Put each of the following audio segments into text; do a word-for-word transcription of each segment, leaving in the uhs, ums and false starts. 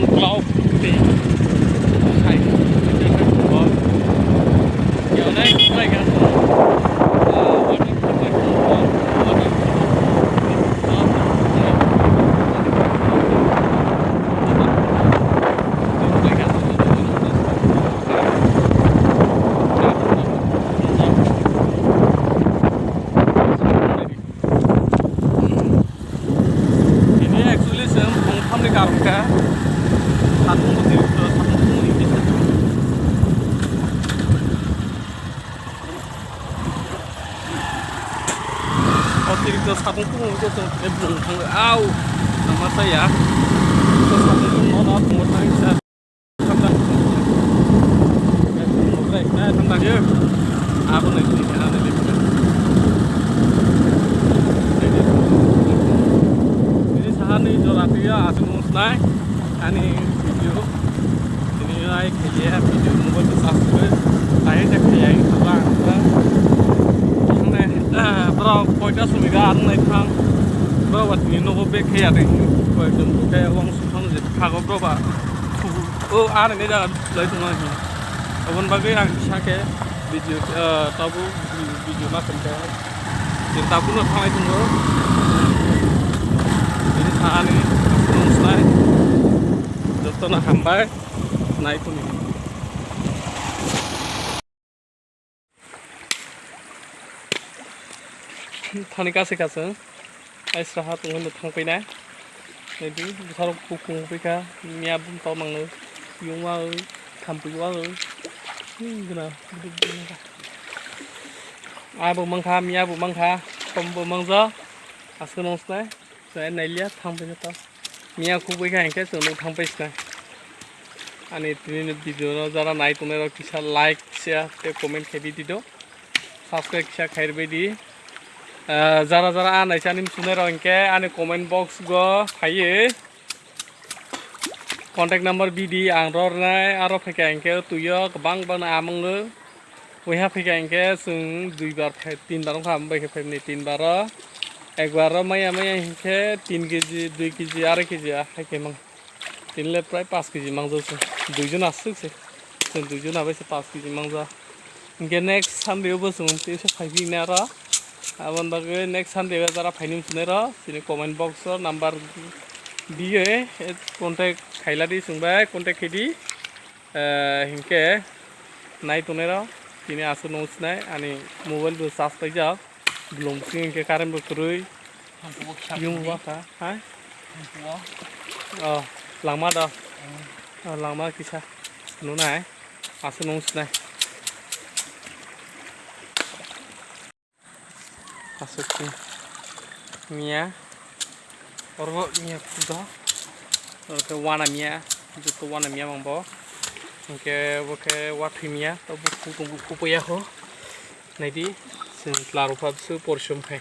Cloud tei hai. Ini actually chwng phung thamni karwi kha. Satung bo tiri to, satung phung ni kisa. Otirikto satung phung ni kisa, e bung thang, au, nama saya. Satung phung no, no, phung thang kisa. Ini sahani jora twiyo aswk nung snai ani video. Tini ai khaye video mobile to charge kore. Ai je khaye ai to ba. Borok koita sumi ga ang nai thang. Borok ba tini nogo bag khaye ari. Koyekjon khaye wng sung thang je thago borok ba. O, ani ni jaga lai tong ani. Aboni bagwi ang sake video, eh, tabuk video ma khe. Chwng tabuk no thanglai tongo. Bini sahani nung snai. Jotono hambai. Nai tongni. Thani kase kase. Ai sraha tongwi no thangpaina. Nai di bwsarok bukung paikha. Miya bumtok nangno. Yungma oi. Thampui wa oi. Hmm, gana. Abo mangkha, miya bo mangkha. Tom bo mangja. Aswk nung snai. Chwng nailia thangpaina to. Miya khugwi kha hinkhe chwng nuk thangpai sna. Ani tini ni video no jara nai tongnai rok kisa like, share tei comment khe di do. Subscribe kisa khairbai di. Ah, jara jara a naisa ni sunai rok hinkhe ani comment box go phaiwi contact number bidi ang rornai aro phaikha hinkhe tuyo kwbang bana amango. Uiha phaikha hinkhe chwng duibar phai, tinbar wngkha, amo bai khe phaimani tinbaro. Ekbaro maya maya hinkhe tin keji, dui keji, arai keji a hai khe mang. Tinle prai paanch keji mangjak chwng. Duijon aswk se. Chwng duijon abai se paanch keji mangjak. Hinkhe next Sunday o bo chwng tei se phaiphiknai aro. Aboni bagwi next Sunday o jara phaini wngsunairo chini comment box o number diye contact khailadi chwng bai contact khaidi. Eh, hinkhe nai tongnai rok tini aswk nung sinai ani mobile bo charge paijak, bolong bising hinkhe current bo kwrwi. Yung wakha, ha? Oh, langma do. Oh, langma kisa nunai aswk nung sinai. Aswk khe miya. Oro miya puja. Oro khe wana miya. Joto wana miya mang bo. Hinkhe bo khe wathwi miya. Abo kutung kupo ya ho. Naidi. Chwng chwla rok pha bwswk porisom khai.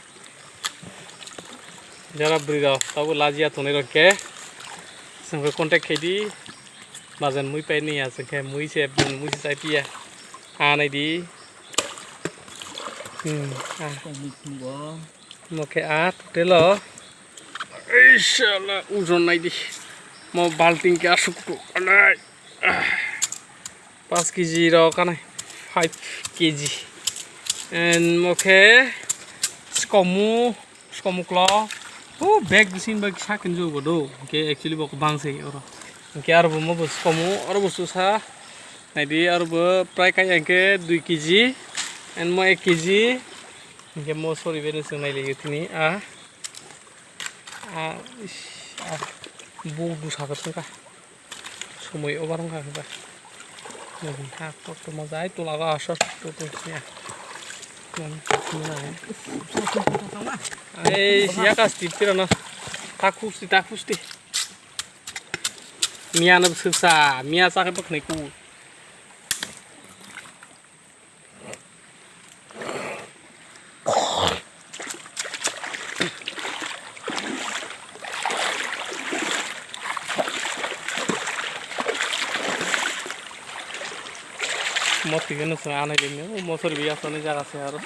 Jara bwrwi rok tabuk lajiya tongnai rok khe. Chwng bai contact khai di. Bajan mui pai nai ya chwng khe mui se mui se chai piya. Ha naidi. Hmm, ah. Tongmung thumgo. Mo khe ah, telo. Ei shala, ojon nai di. Mo balting khe aswk tuk anai. Ah. Paanch keji rok anai. Five keji. And mo khe skomu. Skomuklo. O bag bisin bai sakin jo bodo. Hinkhe actually bo bang se oro. Hinkhe aro bo mo bo skomu, oro bo susa. Naidi aro bo prai kai hinkhe dui keji. And mo ek keji. Hinkhe mo sori beno chwng nai ligi tini a. A, is, a. Bo dusa ka thangka. Somoi over wngkha khe ba. Ha, koktwma jai tola o aswk to to ya. Ei, ya ka stip tira na. Takhuk sti, takhuk sti. Miya na bwswksa, miya chakhe bwkhnai ku. Mo twi no chwng anai limni, o mosori bi asani jaga se aro.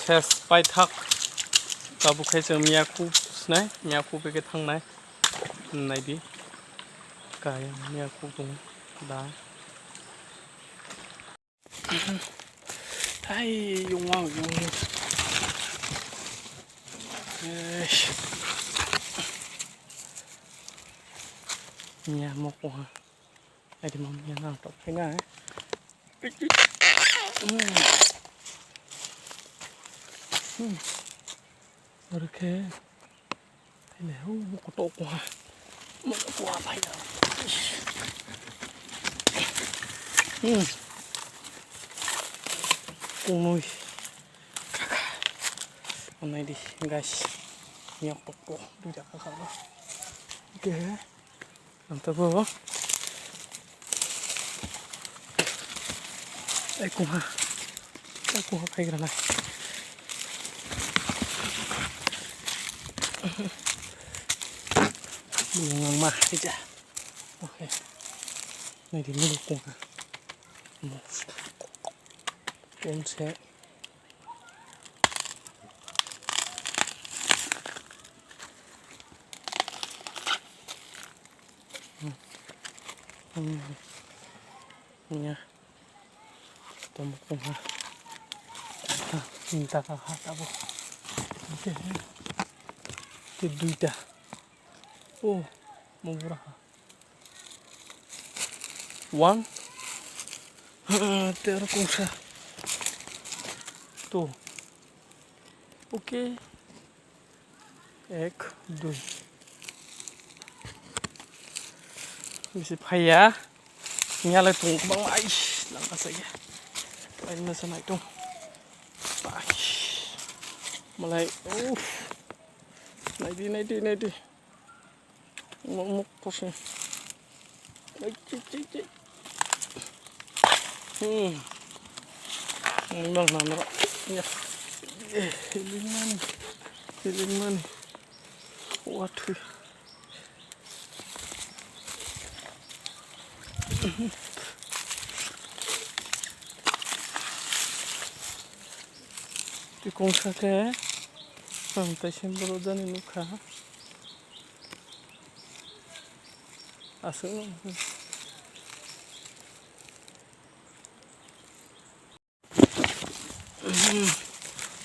Ses paithak. Tabuk khe chwng miya khub Nai, miya khu beke thangnai. Naidi. Kaya miya khu tongo. Da. Thai, yung wang, yung. Eish. Miya mo khu ha. Adi mam ya nang tok khe na. Hmm. Hmm. Aro khe. Thai le hu mo koto ko ha. Mo ko ha thai na. Hmm. Kunui. Kaka. Anai di, guys. Nyok tok ko. Duita kaka. Oke. Ang tabuk. Ai, kungha. Ai, kungha khai gra nai. Bumung langma, ija. Oke. Nai di, nai di, kungha. Kung se. Ya. Tamo kung ha. Tinta ka ha tabo. Oke. Ke duita. Oh, mo bura ha. One. Tero kungsa. Two. Oke. Ek, dui. Bisi phaiya. Miya lai tung bang ai. Lang ka saya. Ai masa nai tung. Ai. Malai. Uff. Nai di, nai di, nai di. Muk, muk, kosi. Ai, cik, cik, cik. Hmm. Ini bang, nang, nang. Ya. Eh, hiling mani. Hiling mani. Waduh. Tikung sake. Sampai sembroda ni nukha. Aswk.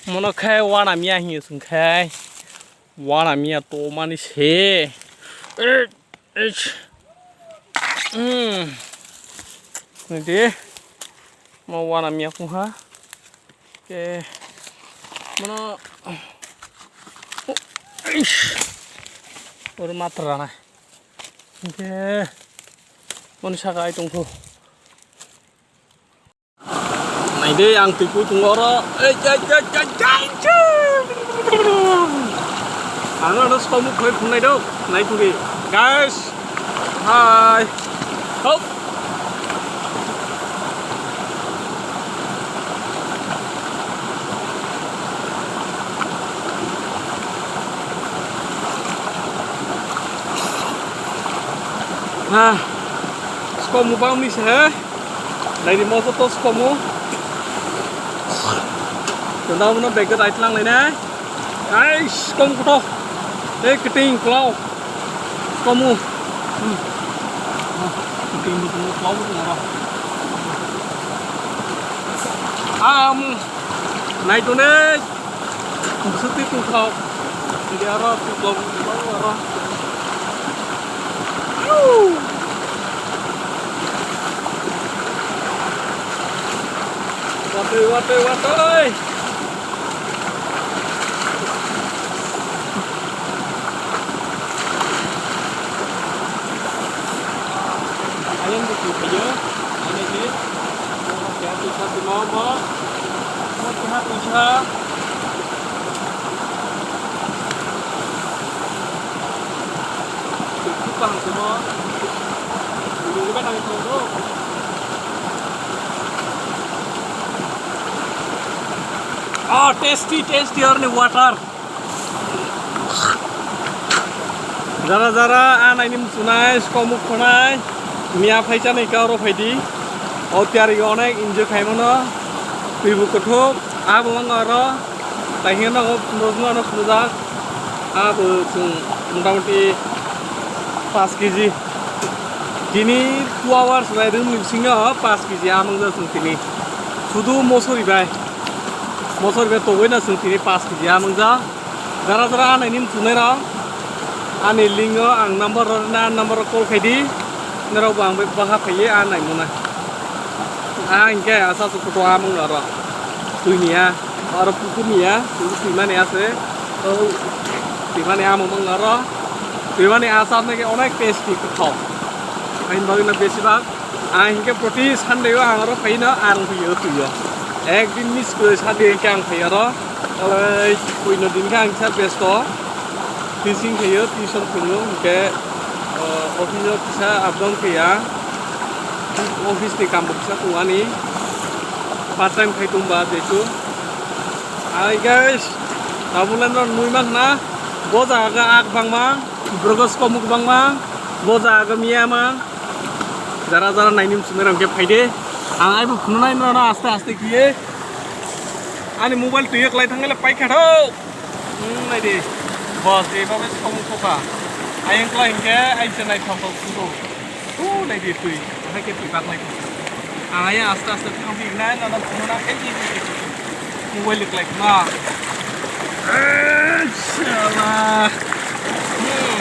Mono khe wana miya hiyo sung khe. Wana miya to mani se. Eh, eh. Hmm. Nidi. Mo wana miya kung ha. Ke. Mono. Oh, ish. Oro matra na. Hingke boni saka ai tongkho. Naidi ang twi pui tongo oro. Ei, ei, ei, ei, ei, ei. Ang oro samung khlai phunai do. Nai thungdi. Guys. Hi. Hop. Ha. Skomu bangni se, he? Naidi moso to skomu. Tunda uno bag rai tlang lai nai. Ai, skomu koto. Ei, kiting, klau. Skomu. Hmm. Kiting, kiting, klau, kiting, aro. Ah, um, nai to ne. Suti tu kau. Jadi arah tu kau, kau arah. Au. Watoi, watoi, watoi. Ayam tu tu aja. Ini sih. Mau pakai apa? Satu mau apa? Mau pakai apa? Oh, tasty, tasty, orni water. Jara jara, a naini muchunai, skomu khonai, miya phai chanai ka oro phaidi. O tiyari onek enjoy khaimano, twibu kuthuk, abo wng oro. Taihino nogo phunukjak, ano phunukjak. Abo chwng motamoti paanch kg. Tini two hours bai room ni bisingo paanch kg aa mangjak chwng tini. Sudu mosori bai. Mosori bai togwi no chwng tini paanch kg aa mangjak. Jara jara aa naini muchunai rok. Ani link o ang number rok na number rok call khaidi. Norok bo ang bai baha phaiwi aa nai mwnai. Aa hinkhe asa se photo aa mangno oro. Twi ni aa. Oro pukur ni aa. Twi mani ase. O twi mani amo mangno oro. Twi mani aa chapnai khe onek tasty kwthok. Haini bagwi no besi bak. Ang hinkhe proti Sunday o ang oro phaino ang rwngphiyo twi o. Ekdin miss kwrwi Sunday hinkhe ang phaio oro. Tei puino din khe ang kisa besto. Teaching khaio, tuition phungo hinkhe, o, office o kisa up down khaiya. Office ni kambo kisa tongo ani. Part time khai tongba jehetu. Hi guys, tabuk le no nui mankha na. Bo jaga ak bangma, borok skomuk bangma, bo jaga miya ma. Jara jara naini muchunai rok khe phaide. Ang aibo phunuknai norok aste aste khiye. Ani mobile twi kwlai thangkhe le paikha tho. Hmm, naidi. Boss, de babe song khoka. Ayang kwlai hinkhe aisa naithok thok sugo. Thu naidi twi. Hai khe twi bak nai. Ang ayang aste aste thang bi nai, nono phunukna khe di di di. Mobile kwlai khna. Eh, shala. Hmm.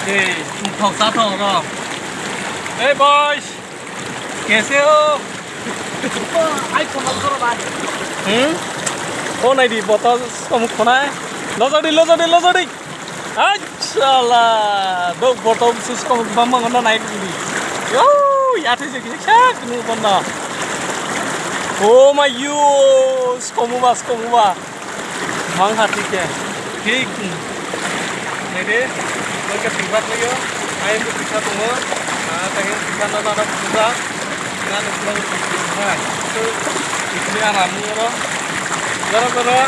Hey, thok sa thok ro. Hey, boys. Kaise ho? Ai, phone call karo bhai. Hmm? Phone naidi, boto stomach khonai. Lojadi, lojadi, lojadi. Ai, shala. Dok boto stomach bamba ngono nai di. Yo, ya thai se kisa kunu bonna. Oh my, yo, stomach ba, stomach ba. Mang ha thik ya. Thik. Nede, bangke thik bak layo. Ayang bo pisa tongo. Ah, tangin pisa na na na puja. Na na puja. Hai. So, ikli aram ni oro. Jara jara,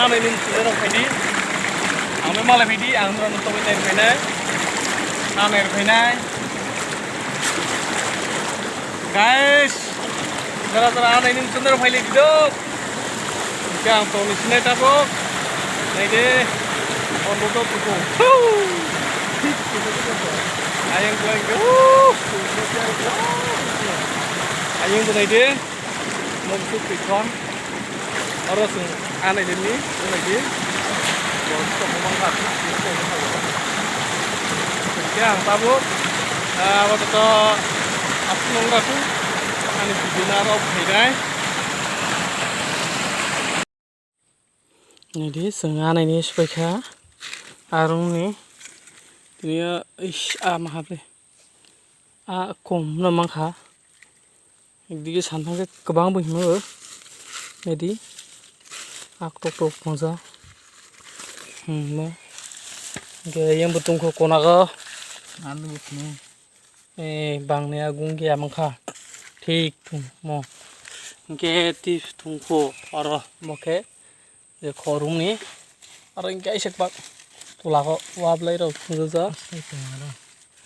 ane nin puja ro phaidi. Ame mala phaidi, ang ro no tongwi nai phainai. Ane phainai. Guys, jara jara ane nin puja ro phaili didok. Hingke ang tongni sinai tabok. Naide, o logo tuku. Ayang buai ke, uh, ayang buai de, moksu pikon. Oro sung anai de ni, anai de. Bo to mo mang kha, bo to mo mang kha. Hingke ang tabok, ah, apato apnung rasu, ani video na rok phainai. Nidi, chwng anaini swbaikha arungni tini o, ish, a mahabre a kom no mankha. Ekdigi santhangkhe kwbang bo himo nidi, ak tok tok mojak. Hmm, mo. Hingke yang bo tongkho konago. Ano bo tini. Eh, bangni agung khe amang kha. Thik thung mo. Hingke twi thung kho oro mo khe. Je khorung ni. Oro hingke aisek bak. Tula kho wablai rok thung jajak. Asai tong aro.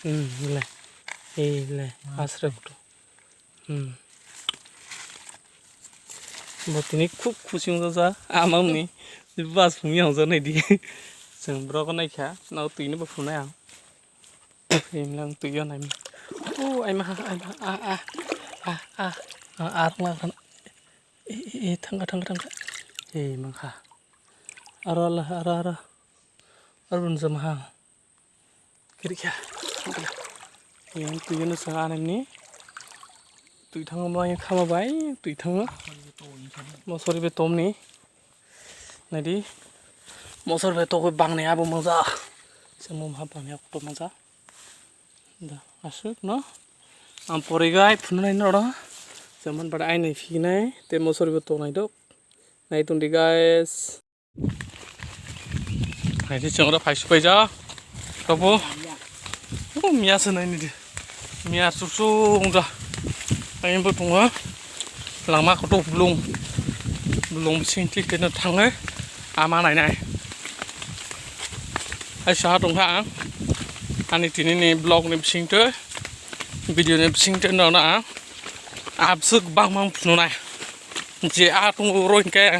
Hmm, le. Eh, le. Ah. Asre kutu. Hmm. Bo tini khub khusi wng jajak. Amang ni. Bas phung yang jani di. Chwng borok nai kha. Nao twi ni bo phunai ang. Imlang twi yo nai. O, ai ma, ai ma, a, a, a, a, a, a, rwng la khan. E, e, e, thangkha, thangkha, thangkha. E, mangkha. Aro la, aro, aro. Aro bun jama ha. Kiri kha. Yang twi no sanga ani ni. Twi thango ma yang khama bai, twi thango. Mosori be tom ni. Naidi. Mosori be to bang ni abo mangja. Semo ha bang ni to mangja. Da, asuk no. Ang porigai phunai noro. Jaman pada ai nai phinai, te mosori bo tongnai dok. Nai tongdi guys. Nai di chongra phai supai ja. Tobo. Oh, miya se nai ni di. Miya su su ongja. Ai bo tongo. Langma koto blung. Blung bising tik kena thangnai. Ama nai nai. Ai saha tongkha ang. Ani tini ni vlog ni bising twi. Video ni bising twi no na. Absuk bang mang phununai. Je a tung uro hingke.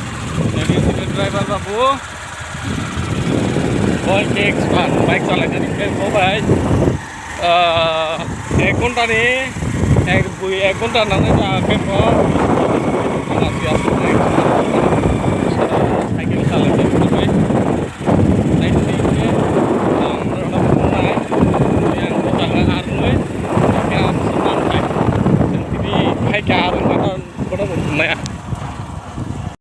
Nini driver babu. Boy ke expert, bike salai tadi ke bo bai. Ah, ek ghonta ni, ek bui ek ghonta nang nai ta ke bo. Cycle salai tadi.